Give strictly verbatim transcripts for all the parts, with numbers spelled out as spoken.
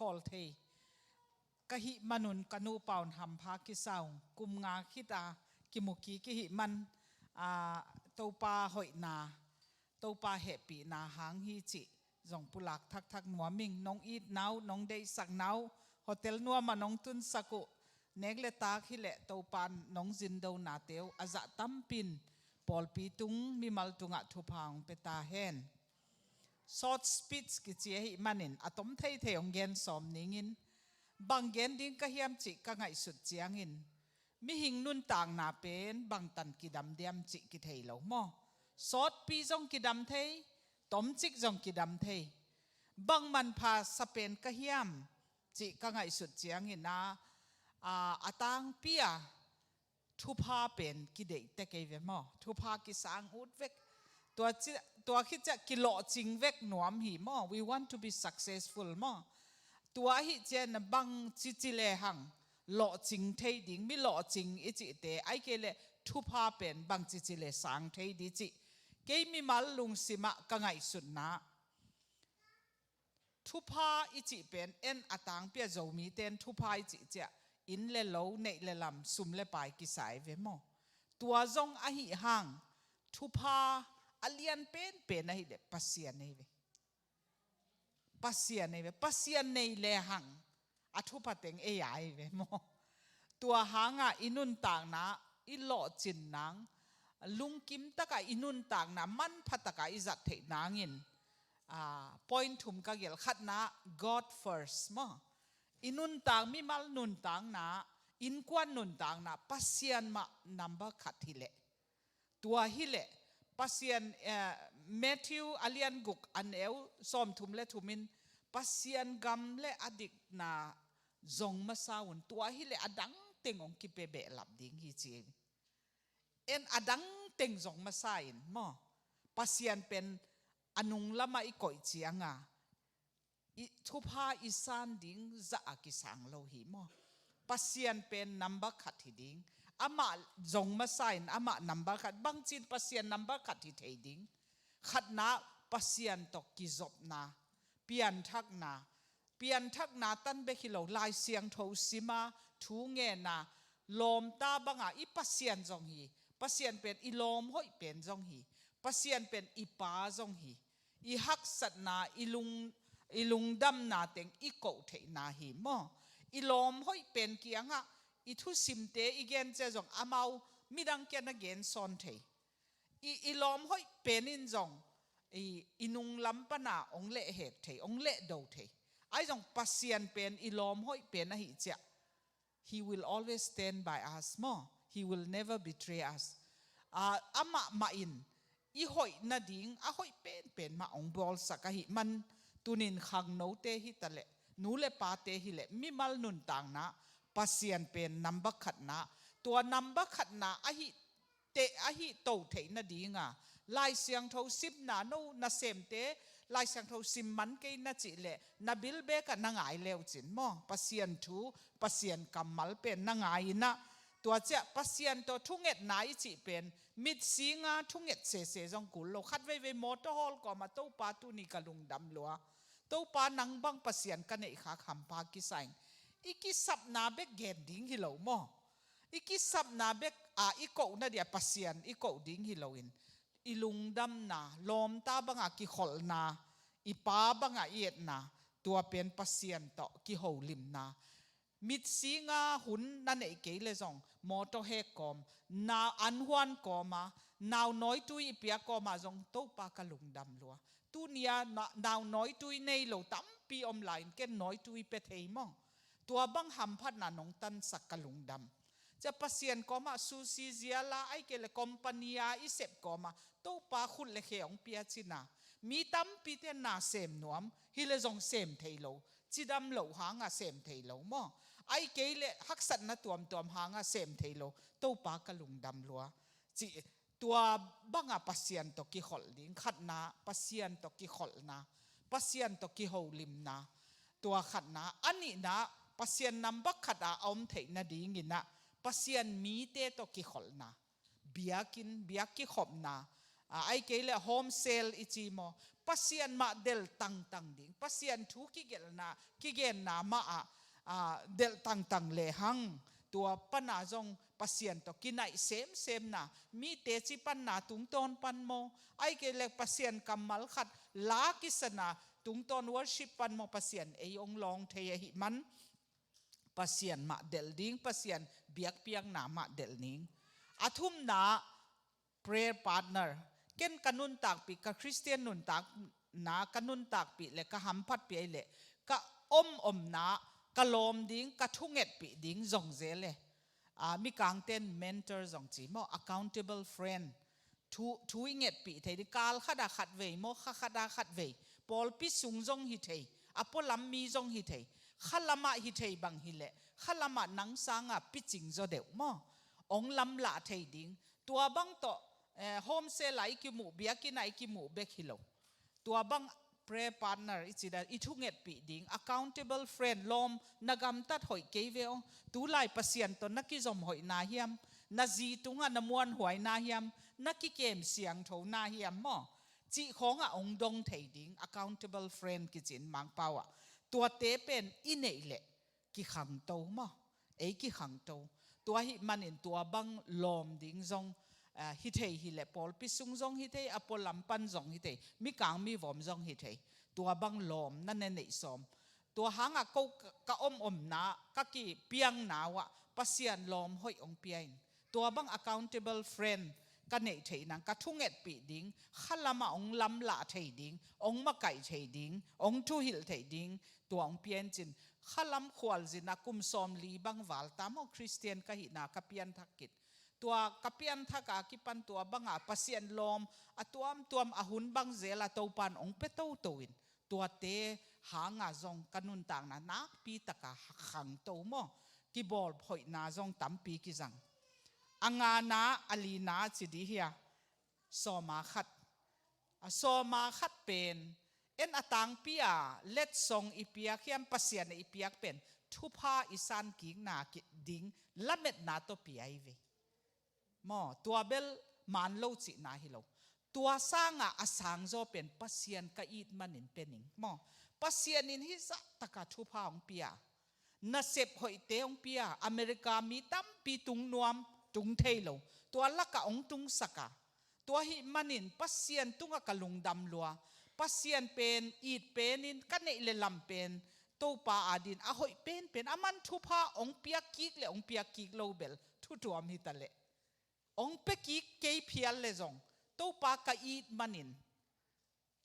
khawl thei ka hih manun ka nupa un hampha kisa ung. Kum nga khit a kimu kik i hih man, aa, Topa hoihna, Topa hehpihna hang hi cih zong pulak thakthak nuam ing. Nong itna uh, nong deihsakna uh, hotel nuam ah nong tunsak uh, nek le tak hileh Topa nong zindonate uh a zah tampi in pawlpi tung, mimal tungah thupha hong pia ta hen. Short speech kici ahih manin a tom theithei hong gen sawm ning in, bang gen ding ka hiam cih ka ngaihsut ciangin, mihing nuntakna pen bangtan kidam diam cih kithei lo maw? Sawtpi zong kidam thei, tomcik zong kidam thei. Bang manpha sa pen ka hiam cih ka ngaihsut ciangin a, a, a tangpi a thupha pen kideih tek ei ve maw? Thupha kisang ut vek. Tua ci, tua khit ciah kilawhcing vek nuam hi maw? We want to be successful maw? Tua ahih ciangin bang cici lehang lawhcing thei ding, mi lawhcing i cihte, ahih kei leh thupha pen bang cici le sang thei ding cih kei mimal lungsim ah ka ngaihsutna, thupha i cih pen en a tangpi a Zomite in thupha i cih ciah inn le lo, neih le lam, sum le pai kisa ei ve maw? Tua zong ahih hang thupha a lian penpen ahih leh Pasian ei ve. Pasian ei ve. Pasian nei lehang a thupha teng ei a ei ve maw? Tua hanga i nuntakna, i lawhcin nang, lungkim taka i nuntakna manpha taka i zat theih nangin, aa, point thum ka gelh. Khatna, God first maw? I nuntak, mimal nuntakna, innkuan nuntakna, Pasian mah number khat hileh. Tua hileh Pasian, eh, Matthew a lian guk a neu sawmthum le thum in Pasian gam le a dikna zong masa un, tua hileh a dang teng hong kipia behlap ding hi ci. En a dang teng zong masa in maw? Pasian pen a nung lamah i koih cianga i thupha i san ding zah a kisang lo hi maw? Pasian pen number khat hi ding. Amah zong masa in amah number khat. Bangcin Pasian number khat hi thei ding? Khatna, Pasian tawh kizopna, pianthakna. Pianthakna tan bek hi lo, Lai Siangtho sima, thu ngena, lawmta banga i Pasian zong hi. Pasian pen i lawm hoih pen zong hi. Pasian pen i pa zong hi. I haksatna, i lung, i lungdamna teng i koh theihna hi maw? I lawm hoih pen kiangah i thusimte i gen ciang zong amau midang kiang a gen sawn thei. I, i lawm hoih pen in zong i, i nunglam pana hong lehhet thei, hong lehdo thei. Ahi zong Pasian pen i lawm hoih pen ahih ciah, He will always stand by us maw? He will never betray us. Ah, amah mah in i hoih nading a hoih penpen mah hong bawlsak ahih man, tunin khangnote hi taleh, nu le pate hileh, mimal nuntakna Pasian pen number khatna. Tua number khatna ahih te, ahih to theih nadinga Lai Siangtho simna, no nasemte Lai Siangtho sim man kei na cih leh na bil bekah na ngai leucin maw? Pasian thu, Pasian kammal pen na ngai inah, tua ciah Pasian tawh thungetna i cih pen mitsinga thunget sese zong kul lo. Khat veivei mawtaw hawl kawmah, Topa, tuni ka lungdam lua. Topa, nang bang Pasian ka neihkhak hampha kisa ing. I kisapna bek gen ding hi lo maw? I kisapna bek a i kohna dia Pasian i koh ding hi loin, i lungdamna, lawmta banga kikholhna, i pa banga i etna, tua pen Pasian tawh kiholimna. Mitsinga hun na neih kei le zong, mawtaw hek kawm, nau anhuan kawma, nau nawitui i piak kawma zong, Topa, ka lungdam lua. Tunia na, nau nawitui nei lo tampi om lai-in, ken nawitui pia thei maw? Tua bang hamphatna nong tansak, ka lungdam. Cia Pasian kawmah sushi ziala, ahih kei le company-a i sep kawmah, Topa, khut le khe hong pia cina. Mi tampite na sem nuam, hi le zong sem thei lo, cidam loh hanga sem thei lo maw? Ahih kei le haksatna tuamtuam hanga sem thei lo, Topa, ka lungdam lua. Ci, tua banga Pasian tawh kikholh ding. Khatna, Pasian tawh kikholhna, Pasian tawh kiholimna. Tua khatna. A nihna, Pasian number khata a om theih nadinginah Pasian mite tawh kikholhna. Biakinn, biak kikhopna, A, ai kei le home cell i ci maw, Pasian mah delh tangtang ding, Pasian thu kigelhna, kigenna mah ah, a, delh tangtang lehang, tua pana zong Pasian tawh kinaih semsemna, mite ci panna tungtawn pan maw, ai kei le Pasian kammal khat la kisana tungtawn worship pan maw, Pasian ei ong lawng thei ahih man, Pasian mah delh ding, Pasian biakpiakna mah delh ding. A thumna, prayer partner. Ken ka nuntakpih, ka Khristian nuntakna ka nuntakpih le ka hamphatpih ai le ka om omna, ka lawm ding, ka thungetpih ding zong zel e. A, Mikangten mentor zong ci maw, accountable friend. Thu, thu i ngetpih thei ding, kal khat a khat vei maw, kha khat a khat vei. Pawlpi sung zong hi thei, a pualam mi zong hi thei. Khalamah hi thei bang hi leh, khalamah nang sanga picing zaw deuh maw, ong lamlah thei ding. Tua bang tawh, eh, home cell a i kimuh, biakinn a i kimuh bek hi lo. Tua bang prayer partner i ci dan, i thungetpih ding, accountable friend, lawm, na gamtat hoih kei ve aw. Tulai Pasian tawh na kizom hoihna hiam, na zi tungah na muanhuaina hiam, na kikem siangthona hiam maw, cih khawngah ong dong thei ding, accountable friend kicin Mangpau ah. Tuate pen i neih leh kikhangto maw, ei kikhangto. Tua ahih manin tua bang lawm ding zong, ah, hi thei hi leh, pawlpi sung zong hi thei, a pualam pan zong hi thei, mikang mivawm zong hi thei. Tua bang lawm na ne neih sawm. Tua hangah ko ka, ka om omna, ka kipiangna uah Pasian lawm hoih ong pia in. Tua bang accountable friend ka neih theih nang, ka thungetpih ding, khalamah ong lamlah thei ding, ong makaih thei ding, ong thuhilh thei ding, tua ong pia in cin. Khalam khualzinah kum sawmli bang val ta maw, Khristian ka hihna ka pianthak khit. Tua ka pianthak a kipan tua banga Pasian lawm a tuamtuam a hun bang zela Topan ong pia toto in. Tuate hanga zong ka nuntakna nakpi taka khangto maw, kibawl hoihna zong tampi kizang. A ngana, a lina ci dih hia, sawma khat. A sawma khat pen, en a tangpi a letsong i piak hiam, Pasian a i piak pen thupha i san kikna ki-, ding lametna tawh pia i ve. Maw, tua bel man lo cihna hi lo. Tua sanga a sangzaw pen Pasian ka it manin pe ning. Maw, Pasian in hizah taka thupha hong pia. Nasep hoihte hong pia. America mi tampi tung nuam, tung thei lo. Tua laka hong tungsaka. Tua ahih manin Pasian tungah ka lungdam lua. Pasian pen, it penin, ka neih le lam pen Topa adin a hoih penpen, aman thupha hong piak kik le hong piak kik lo bel thu tuam hi ta leh. Hong pia kik kei phial le zong, Topa ka it manin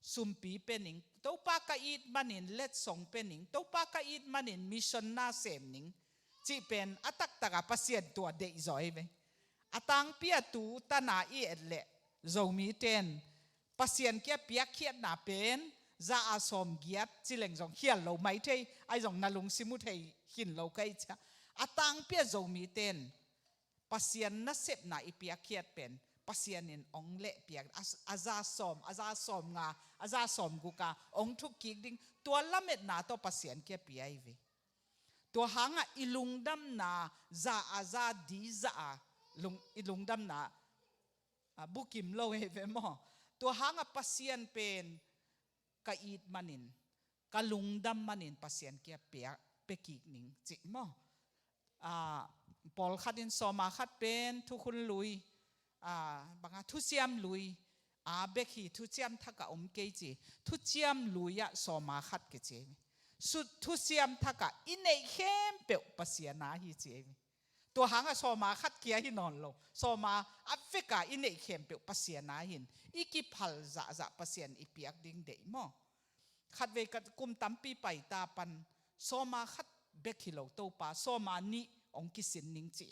sumpi pe ning, Topa ka it manin letsong pe ning, Topa ka it manin mission na sem ning, cih pen a taktaka Pasian tua deih zaw hi ve. A tangpi a tu tana i et leh, Zomite'n Pasian kia piakkhiatna pen za a sawmgiat ci leng zong khial lo mai thei, ai zong na lungsim uh thei khin lo ka hih ciang. A tangpi a Zomite'n Pasian nasepna i piakkhiat pen Pasian in hong leh piak, a, a za sawm, a za sawmnga, a za sawmguk a hong thuk kik ding, tua lametna tawh Pasian kia pia hi ve. Tua hangah i lungdamna za a za di za a lung, i lungdamna, a, bukim lo hi ve maw. Tua hangah Pasian pen ka it manin, ka lungdam manin Pasian kia pia, pia kik ning cih maw. A, pawlkhat in sawma khat pen thukhun lui, a, banga thuciam lui, a, bek hi, thuciam thakah om kei ci. Thuciam lui ah sawma khat kici. Su-, thuciam thakah i neih khempeuh Pasian a hi ci. Tua hangah sawma khat kia hi nawn lo. Sawma a veka i neih khempeuh Pasian a hin, i kiphal zahzah Pasian i piak ding deih maw. Khatvei ka kum tampi paita pan sawma khat bek hi lo Topa, sawma nih hong kisin ning ci.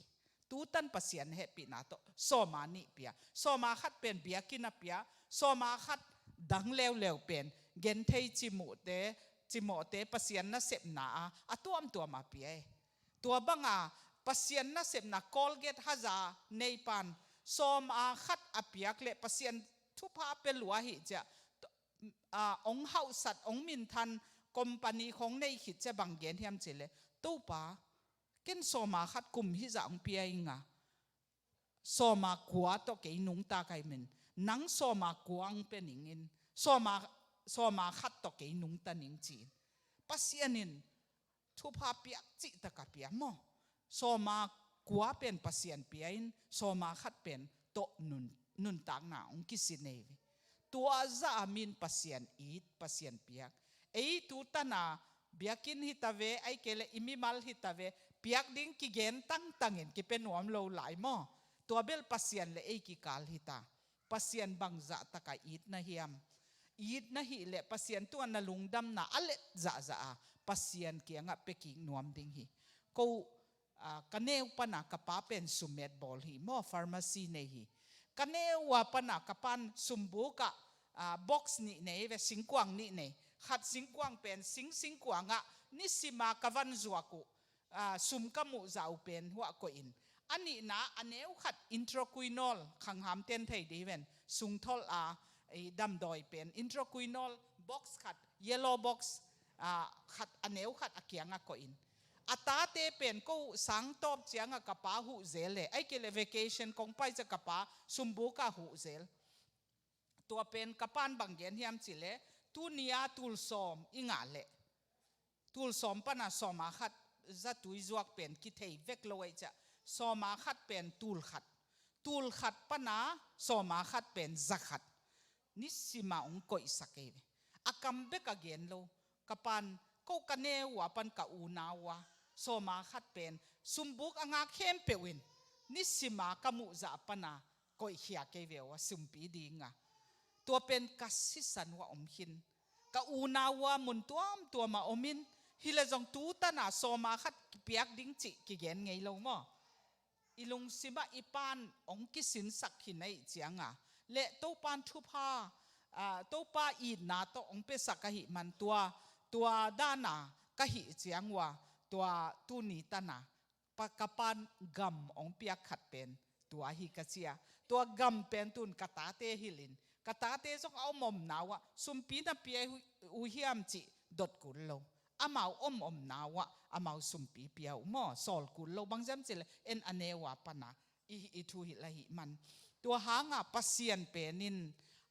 Tutan Pasian hehpihna tawh sawma nih pia. Sawma khat pen biakinn a pia, sawma khat dang leuleu pen genthei cimuhte, cimawhte Pasian nasepna a, a tuamtuam a pia e. Tua banga Pasian nasepna Colgate haza neipan sawma khat a piak leh Pasian thupha pia lua hi ciah, a, hong hauhsat, hong minthan company khong nei khit ciah bang gen hiam cih leh, Topa, ken sawma khat kum hizah hong pia ing a, sawma kua tawh kei nungta ka hih manin nang sawma kua hong pia ningin, sawma, sawma khat tawh kei nungta ning ci-in. Pasian in thupha piak cihtak a pia maw. Sawma kua pen Pasian pia in, sawma khat pen tawh nun, nuntakna hong kisin ei ve. Tua zah a min Pasian it, Pasian piak. Ei tu tana biakinn hi ta ve, ahih kei leh i mimal hi ta ve, piak ding kigen tangtangin kipia nuam lo lai maw. Tua bel Pasian le ei kikal hi ta. Pasian bang zah taka it na hiam? It na hih leh Pasian tungah na lungdamna a let zahzah a Pasian kiangah pia kik nuam ding hi. Ko, ah, ka neu pana ka pa pen summet bawl hi maw, pharmacy nei hi. Ka neu a pana ka pan sumbuk ah, ah, box nih nei ve, singkuang nih nei. Khat singkuang pen sing singkuang ah nisima ka van zuak uh, ah, sum ka muh zah uh pen huah koih in. A nihna a neu khat introquinol, khanghamten thei dih ven, sungtholh a, i damdawi pen introquinol box khat, yellow box, ah, khat a neu khat a kiangah koih in. A tate pen ko sangtawp ciangah ka pa huh zel le, ahih kei leh vacation kong pai ciah ka pa sumbuk ah huh zel. Tua pen ka pan bang gen hiam cih leh, tuni a tul sawm i ngah leh, tul sawm pana sawma khat zatui zuak pen kithei vek lo ahih ciah, sawma khat pen tul khat, tul khat pana sawma khat pen za khat, nisima hong koihsak ei ve. A kam bek a gen lo. Ka pan, ko ka neu a pan ka unau a, sawma khat pen sumbuk a ngak khempeuh in nisima ka muh zah pana koihkhia kei ve uh a, sumpi dinga. Tua pen ka sisan uh a om khin. Ka unau a mun tuamtuam a om in, hi leh zong tu tana sawma khat piak ding cih kigen ngei lo maw. I lungsimah i pan hong kisinsak khin ahih cianga, le Topan thupha, ah, Topa itna tawh hong piasak ahih man tua, tua dana ka hih ciang uh a, tua tuni tana pa, ka pan gam hong piak khat pen tua hi ka ci a. Tua gam pen tun ka tate hilhin, ka tate zong a om omna uh ah, sumpi na pia uh hiam cih dot kul lo. Amau om omna uh ah, amau sumpi pia uh maw, sawl kul lo. Bang ziam cih leh en a neu a pana i, i thu hilh ahih man. Tua hanga Pasian pen in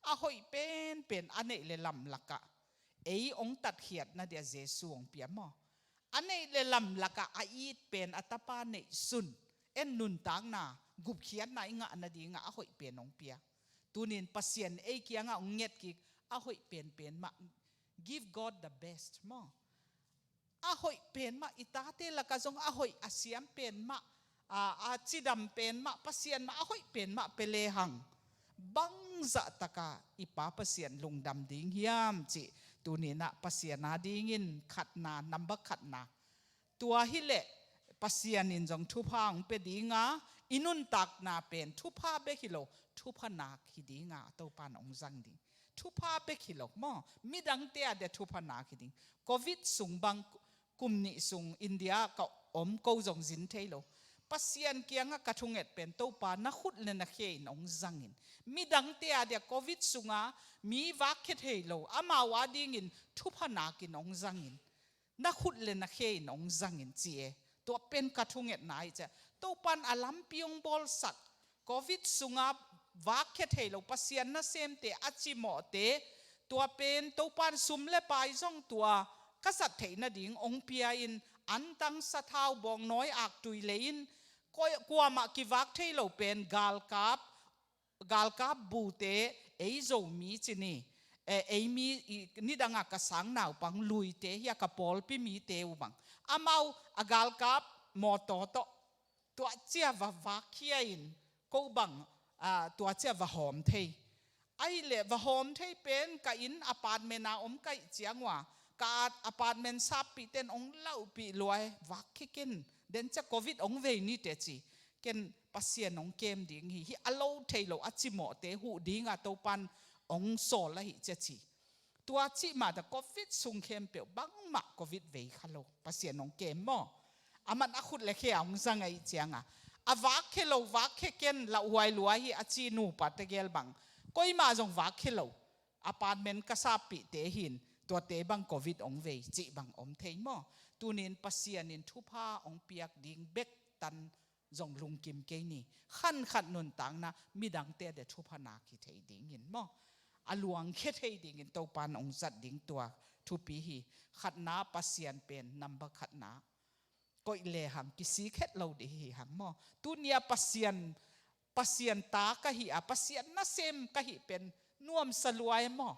a hoih penpen a neih le lam lakah ei hong tatkhiatna dia Jesu hong pia maw. A neih le lam lakah a it pen a tapa neihsun, en nuntakna, gupkhiatna i ngah nadingah a hoih pen hong pia. Tunin Pasian ei kiangah hong nget kik, a hoih penpen mah. Give God the best maw. A hoih pen mah, i tate lakah zong a hoih a siam pen mah, a, a cidam pen mah, Pasian mah a hoih pen mah pia lehang, bangzah taka i Pa Pasian lungdam ding hiam cih tuninah Pasian a dingin khatna, number khatna. Tua hileh Pasian in zong thupha hong pia dinga, i nuntakna pen thupha bek hi lo, thupha nak hi dinga, a Topan hong zang ding. Thupha bek hi lo maw, midangte a dia thupha nak hi ding. Covid sung bang kum nih sung India ka om ko zong zin thei lo. Pasian kiangah ka thunget pen, Topa na khut le na khe in hong zangin. Midangte a dia Covid sunga mi vak khe thei lo, amau a dingin thupha nakin hong zangin. Na khut le na khe in hong zangin ci e. Tua pen ka thungetna hi cia. Topan a lampi hong bawlsak. Covid sunga vak khe thei lo Pasian nasemte a cimawhte. Tua pen Topan sum le pai zong tua ka zat theih nading hong pia in, antang sathau bawngnawi aktui lei in, koi-, kuamah kivak thei lo pen galkap, galkap bute, ei Zomi ci ni, eh, ei mi, i, nidanga ka sang naupang Luite hi a, ka pawlpi mite uh bang. Amau a galkap mawtaw tawh tua cia va vakkhia in, ko bang, ah, tua cia va hawm thei. Ahih leh va hawm thei pen ka inn apartment a om ka hih ciang uh a, ka apartment sappihte in hong lauhpih lua e, vakkhia ken, den cia Covid hong vei ni teh ci. Ken Pasian hong kem ding hi, hih a lo thei lo a cimawhte huh dinga Topan hong sawl ahih cia ci. Tua cih mah ta Covid sung khempeuh bangmah Covid vei kha lo, Pasian hong kem maw. Aman a khut le khe a hong zang ahih cianga, a vak khe lo, vak khe ken, lauhuai lua hi a ci nupa tegel bang, koimah zong vak khe lo. Apartment ka sappihte hin, tuate bang Covid hong vei cih bang om thei maw. Tunin Pasian in thupha hong piak ding bek tan zong lungkim kei ni. Khankhat nuntakna midangte a dia thuphana kithei dingin maw, a luangkhia thei dingin Topan hong zat ding tua thupi hi. Khatna Pasian pen number khatna koih lehang kisik het lo ding hi hang maw. Tunia Pasian, Pasian ta ka hi a, Pasian nasem ka hi pen nuamsa lua e maw.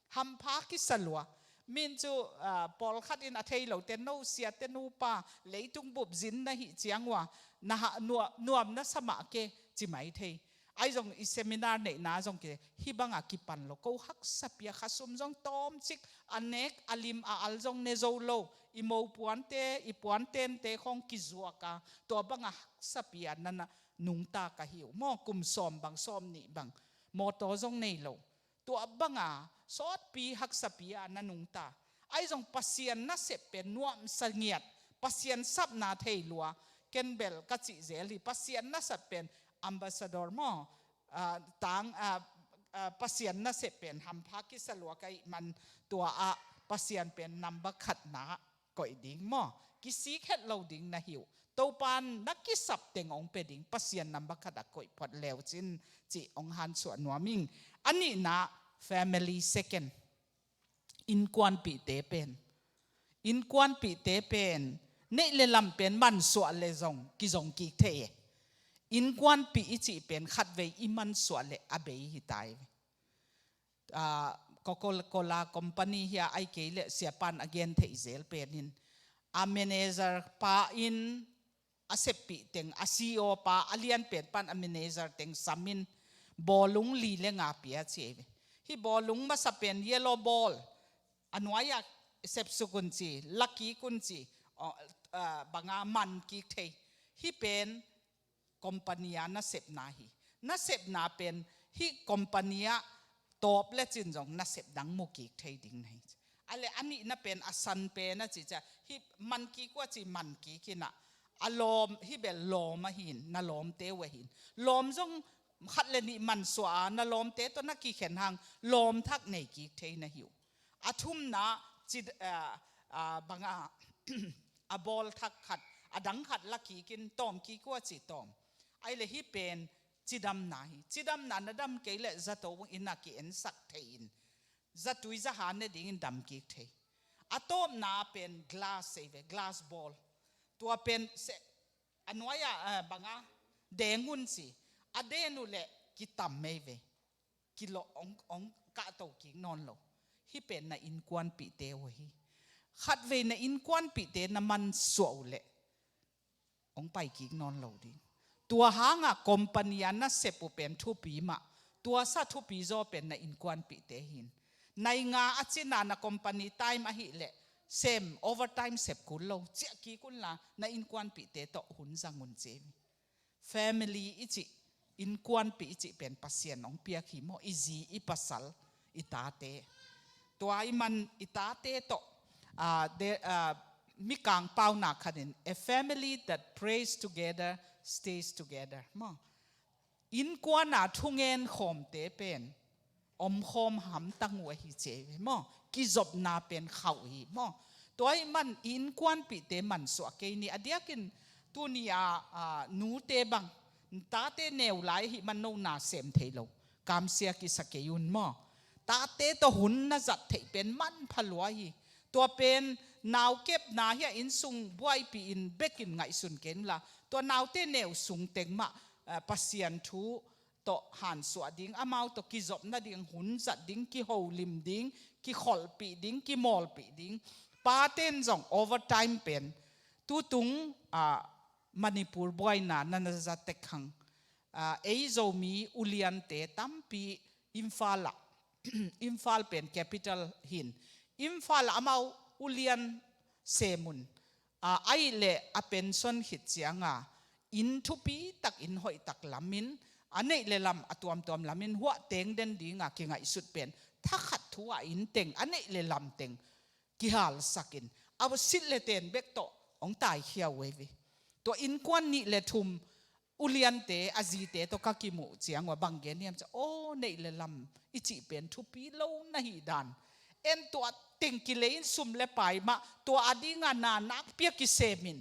Hampha kisa lua. Min cu, ah, pawlkhat in a thei lote, no siate nupa, leitung bup zin na hi ciang ua, na ha, nua-, nuam na sa mah ke, ci mai thei. Ai zong i seminar neihna zong ki, hih banga kipan lo, ko haksa pia, khasum zong tawmcik, a nek, a lim, a al zong ne zo lo, i mopuante, i puantente khong kizuak a, tua banga haksa pia na, na nungta ka hi uh. Maw, kum sawm bang, sawm nih bang, mawtaw zong nei lo. Tua banga sawtpi haksapi a na nungta. Ai zong Pasian nasep pen nuamsa ngiat, Pasian sapna thei lua, ken bel ka cih zel hi. Pasian nasep pen ambassador maw, ah, tang, ah, ah, Pasian nasep pen hampha kisa lua ka hih man tua ah Pasian pen number khatna koih ding maw, kisik het lo ding na hi uh. Topan na kisap teng hong pia ding, Pasian number khat a koih phot leu cin, cih hong hansuah nuam ing. A nihna, family second. Innkuanpihte pen, innkuanpihte pen neih le lam pen mansuah le zong kizong kik thei e. Innkuanpih i cih pen khatvei i mansuah le a bei hi ta hi. Ah, Coca-Cola company hi a, ai kei le siapan a gen theih zel pen in, a manager pa in a seppih teng, a C E O pa, a lianpen pan a manager teng samin bawlung li le nga pia ci ei ve. Hih bawlung masa pen yellow ball, a nuai-ah sepsuk un ci, la kik un ci, aw, ah, banga man kik thei. Hih pen company a nasepna hi. Nasepna pen hih company ah tawp le cin zong nasep dang mu kik thei ding na hi. A le a nihna pen a san pen a ci cia, hih man kik uh a ci man kik hi na, a lawm, hih bel lawm ahi in, na lawmte uh ahi in. Lawm zong khat le nih mansuah a, na lawmte tawh na kikhen hang, lawm thak nei kik thei na hi uh. A thumna, ci, ah, ah, banga, a bawl thak khat, a dang khat la kik in, tawm kik uh a ci tawm. Ai le hih pen cidamna hi. Cidamna na dam kei le zato in a ki-ensak thei in, zatui zaha ne dingin dam kik thei. A tawpna pen glass ei ve, glass ball. Tua pen se, a nuai-ah, ah, banga, deng un ci. A den uh le kitam ei ve. Kilawh, ong, ong kahto kik nawn lo. Hih pen na innkuanpihte uh hi. Khatvei na innkuanpihte na mansuah uh leh ong pai kik nawn lo ding. Tua hanga company a nasep uh pen thupi mah. Tua sa thupi zaw pen na innkuanpihte hi in. Nai nga a cina na company time ahih leh sem, overtime sep kul lo, ciah kik unla na innkuanpihte tawh hun zang un ci ei ve. Family i cih, innkuanpih i cih pen Pasian hong piak hi maw, i zi, i pasal, i tate. Tua ahih man i tate tawh, ah, de, ah, Mikang pauna khat in, "A family that prays together stays together." Maw. Innkuan a thungen khawmte pen omkhawm hamtang uh ahi ci ei ve maw. Kizopna pen khauh hi maw. Tua ahih man i innkuanpihte mansuah kei ni. A diakin tuni a, a, nute bang, tate neu lai ahih man no na sem thei lo, kamsia kisa kei un maw. Tate tawh hun na zat theih pen manpha lua hi. Tua pen naukepna hi a, innsung buaipih in bekin ngaihsun kei unla, tua naute neu sung teng mah, a, Pasian thu tawh hansuah ding, amau tawh kizop nading, hun zat ding, kiholim ding, kikholhpih ding, kimawlpih ding. Paten zong overtime pen, tutung, ah, Manipur buaina na na za tek hang, ah, ei Zomi uliante tampi Imphal ah, Imphal pen capital hi in, Imphal ah amau ulian sem un, a, ahih leh a pension khit cianga inn thupi tak, inn hoih tak lamin, a neih le lam a tuamtuam lamin huah teng den dinga kingaihsut pen, thakhat thu a inn teng, a neih le lam teng kihalsakin, a silh le ten bek tawh hong taikhia uh ei ve. Tua innkuan nih le thum uliante, a zite tawh ka kimuh ciang ua bang gen hiam cia, aw, neih le lam i cih pen thupi lo na hi dan. En tua teng kilei in sum le pai mah, tua a dinga na nakpi a kisemin,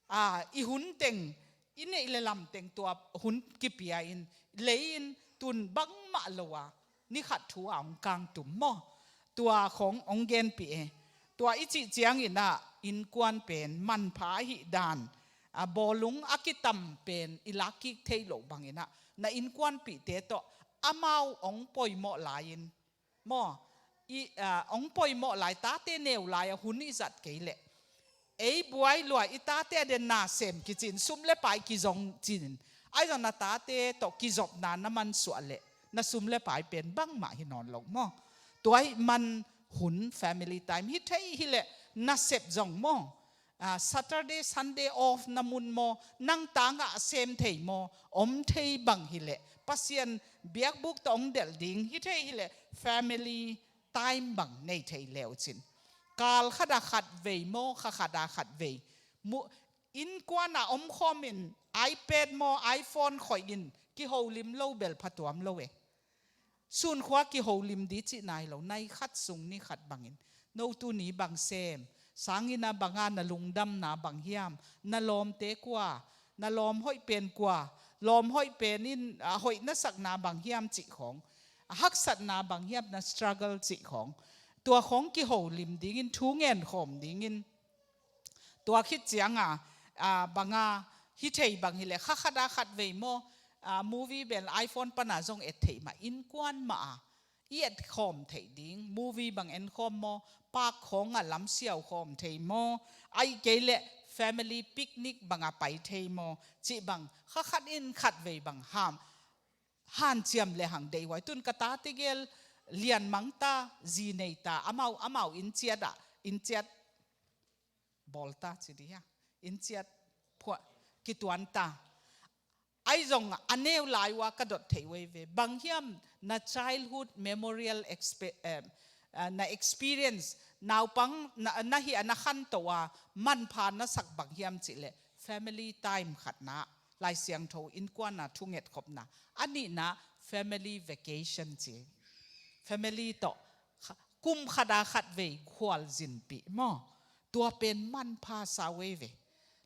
a, i hun teng i neih le lamteng tua hun kipia in, lei in tun bangmah lo a, ni khat thu a hong kangtum maw? Tua khong hong genpih e. Tua i cih ciangin ah innkuan pen manpha ahih dan, a, bawlung a kitam pen i lakkik theih loh bangin ah, na innkuanpihte tawh amau hong poimawh lai-in maw, i, a, hong poimawh lai, tate neu lai a hun i zat kei leh, ei buai lua, i tate a den na sem kici-in, sum le pai kizong ci-in, ahi zong na tate tawh kizopna na mansuah leh na sum le pai pen bangmah hi nawn lo maw? Tua ahih man hun, family time hi thei hi leh, na sep zong maw, a, Saturday, Sunday off na mun maw, nang tangah a sem thei maw, om thei bang hi leh, Pasian biakbuk tawh hong delh ding hi thei hi leh, family time bang nei thei le uh cin, kal khat a khat vei maw, kha khat a khat vei, mu, innkuan a omkhawm in, iPad maw, iPhone khoih in kiholim lo bel phatuam lo e. Sunkhua kiholim di cih nai lo, nai khat sung ni khat bangin, no tuni bang sem, sanginn a banga na lungdamna bang hiam, na lawmte kua, na lawm hoih pen kua, lawm hoih pen in, a, hoih na sakna bang hiam cih khong, a, haksatna bang hiam, na struggle cih khong, tua khong kiholim dingin, thu ngen khawm dingin, tua khit cianga, a, banga hi thei bang hi leh, kha khat a khat vei maw, a, movie bel iPhone pana zong et theih mah, innkuan mah a i et khawm theih ding, movie bang en khawm maw, park khawng a lam siau khawm thei maw, ahih kei leh family picnic bang a pai thei maw, cih bang kha khat in khat vei bang ham, hanciam le hang deih huai. Tun ka tate gel lian mang ta, zi nei ta, amau, amau inn ciat ah, inn ciat bawl ta ci di hia, inn ciat phuah kituan ta. Ahi zong a neu lai uh a ka dot theih uh ei ve. Bang hiam na childhood memorial expe-, eh, eh, na experience, naupang na, na hih a na khanto a manpha na sak bang hiam cih leh, family time khatna, Lai Siangtho innkuan a thunget khopna. A nihna family vacation ci. Family tawh kha-, kum khat a khat vei khualzinpih maw? Tua pen manpha sa uh ei ve.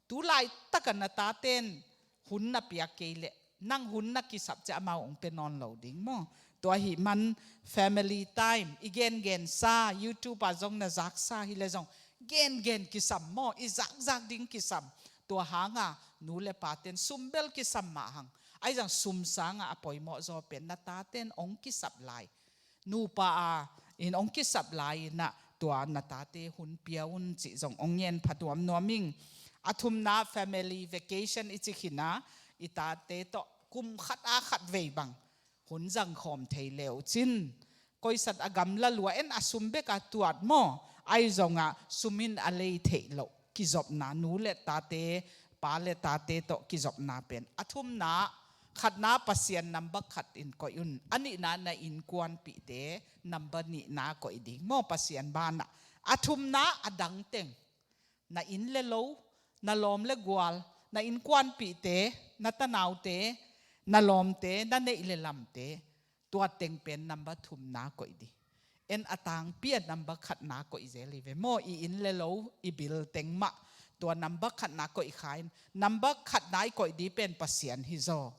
Tu laitak a na taten hun na piak kei leh, nang hun na kisap ciang amau hong pia nawn lo ding maw? Tua ahih man family time i gengensa, YouTube ah zong na zaksa hi leh zong gengen kisam maw? I zakzak ding kisam. Tua hanga nu le paten sum bel kisam mah hang, ahi zong sum sanga a poimawh zaw pen na taten hong kisap lai, nupa a in hong kisap lai-in ah, tua na tate hun pia un cih zong hong ngen pha nuamnuam ing. A thumna family vacation i ci khin a, i tate tawh kum khat a khat vei bang hun zang khawm thei le uh cin, koisat a gamla lua en, a sum bek a tuat maw, ahi zongah sum in a lei theih loh kizopna, nu le tate, pa le tate tawh kizopna pen a thumna, khatna Pasian number khat in koih un. A nihna na innkuanpihte number nihna koih ding maw, Pasian banah. A thumna a dang teng, na inn le lo, na lawm le gual, na innkuanpihte, na tanaute, na lawmte, na neih le lamte, tua teng pen number thumna koih di. En a tangpi a number khatna koih zel hi ve maw, i inn le lo, i bil teng mah. Tua number khatna koih kha in, number khatna i koih di pen Pasian hi zaw.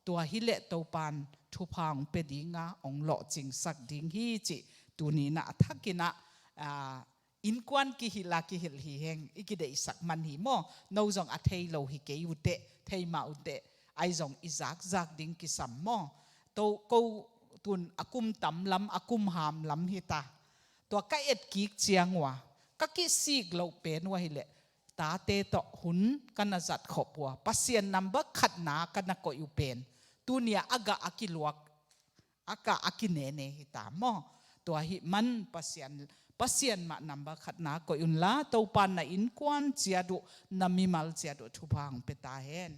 Tua hi leh Topan thupha hong pia dinga hong lawhcingsak ding hi cih tuni-in ah a thakin ah, ah, innkuan kihilh a kihilh hi heng, i kideihsak man hi maw. No zong a thei lo hi kei uh teh, thei mah uh teh, ahi zong i zakzak ding kisam maw. To, ko tun a kum tam lam, a kum ham lam hi ta. Tua ka etkik ciang uh a, ka kisik loh pen uh ahih leh, tate tawh hun ka na zat khop uh a, Pasian number khatna ka na koih uh pen, tuni-a a gah a kiluak, a gah a kinene hi ta maw. Tua ahih man Pasian, Pasian mah number khatna koih unla, Topan na innkuan ciat uh, na mimal ciat uh thupha hong pia ta hen.